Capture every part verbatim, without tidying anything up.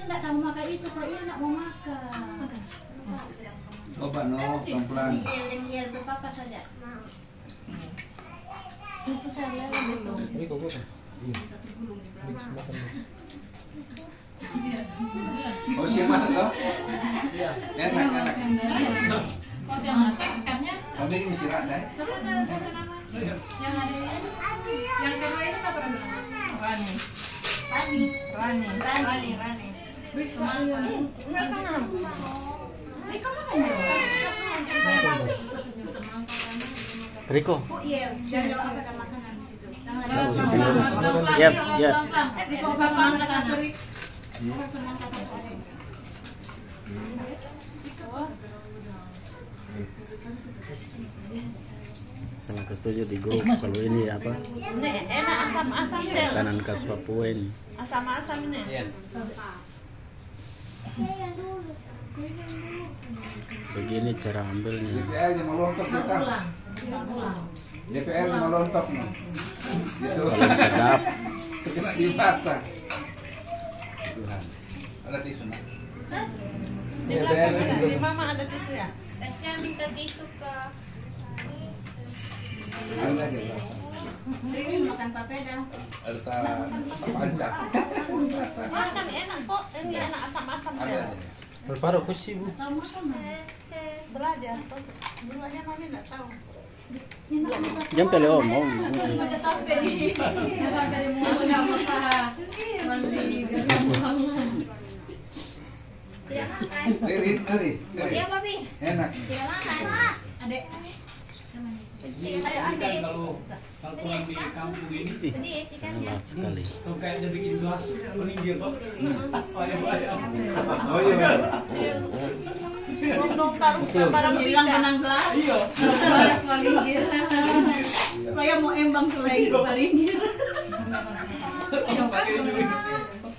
Nggak tahu makan itu, kok iya nggak mau makan. Coba, no, pelan-pelan. Iya, iya, berpapa saja. Itu saya lele gitu. Ini kok apa? Iya. Mix, makan mix. Oh, siap masak, toh? Iya. Enak, enak. Pas yang masak ikannya. Tapi ini masih rasa, ya? Coba, coba, coba, coba. Yang ada ini. Yang kedua ini siapa namanya? Rani. Rani. Rani. Rani, Rani. Riko. Yap, yap. Sama setuju di grup kalau ini apa? Ini enak, asam-asam, Del. Kanan khas Papua ini. Asam-asam ini. Iya. Begini cara ambilnya. D P R nya melontok, kita. D P R nya melontok, nih. Gitu. Paling sedap. Kena di mata. Tuhan. Ada tisu, nak? Di belakang ada, di mama ada tisu, ya? Tasya minta tisu, Kak. Ada di belakang. Ini makan papeda. Ada ta-, panjang. Makan enak kok. Ini enak asam-asam, ada, ya. Ada. Alvaro, kau sibuk. Tahu makan, Bang? Eh, eh, belajar. Terus dulunya mami nggak tahu. Jangan pele omong. Udah sampai di, udah sampai di mulut, nggak usah mandi. Riri, Riri, Riri. Iya, Papi. Enak. Tidak makan. Adek. Ayo, Adek. Kalau, kalau pulang di kampung ini, pedis ikannya. Enak sekali. Tuh, kayak dia bikin gelas, pelinggir, Pak. Ayo, ayo. Oh, iya. Dong, taruh barang. Dia bilang bisa. Menang gelas. Iya. Gelas pelinggir. Supaya mau embang selain pelinggir. Ayo, Pak.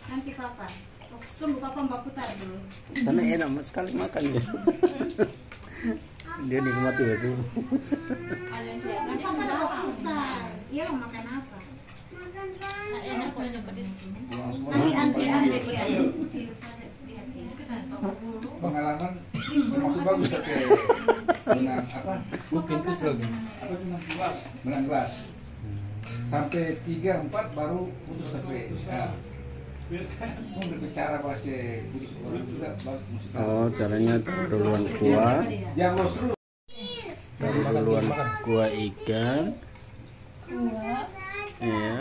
Nanti Papa. Tunggu, Papa mau putar dulu. Sana enak sekali makan, ya. Dia nikmati betul. Ada yang tidak, nanti Papa mau putar. Iya, makan apa? Nah, enak, soalnya pedis. Nanti, nanti, nanti, iya. Kecil saja, sedikit, ya. Pengalaman, maksud bagus, tapi menang apa? Cooking, cooking. Apa itu, menang gelas? Menang gelas. Sampai tiga, empat baru putus sampai. Ya. Pun berbicara bahasa putus orang juga, baru mesti tahu. Oh, caranya taruh duluan kuah. Yang los terus. Taruh duluan kuah ikan. Iya.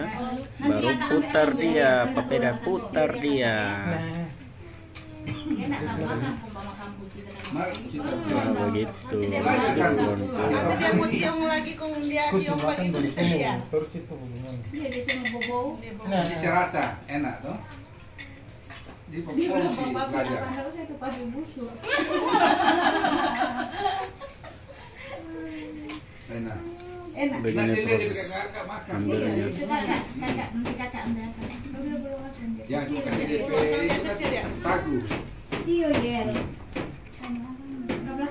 Baru putar dia, papeda putar dia. Nah. Nah, begitu. Nanti dia mau cium lagi, kong dia cium pagi itu di sini ya. Iya, dia cuma bobou. Nah. Jadi saya rasa enak, toh. Di Papua masih belajar. Dia bilang, "Bapak, kenapa nggak usah itu pagi busuk?" Enak. Enak. Begini proses ambilnya. Iya, itu kakak, kakak, nanti kakak ambil apa? Udah, belum makan dia. Ya, itu kasih D P, itu kan sagu. Iya, iya.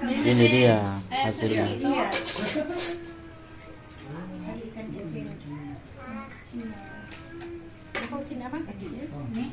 Ini dia hasilnya. Iya. Ikan kecil. Kau punya apa? Ini.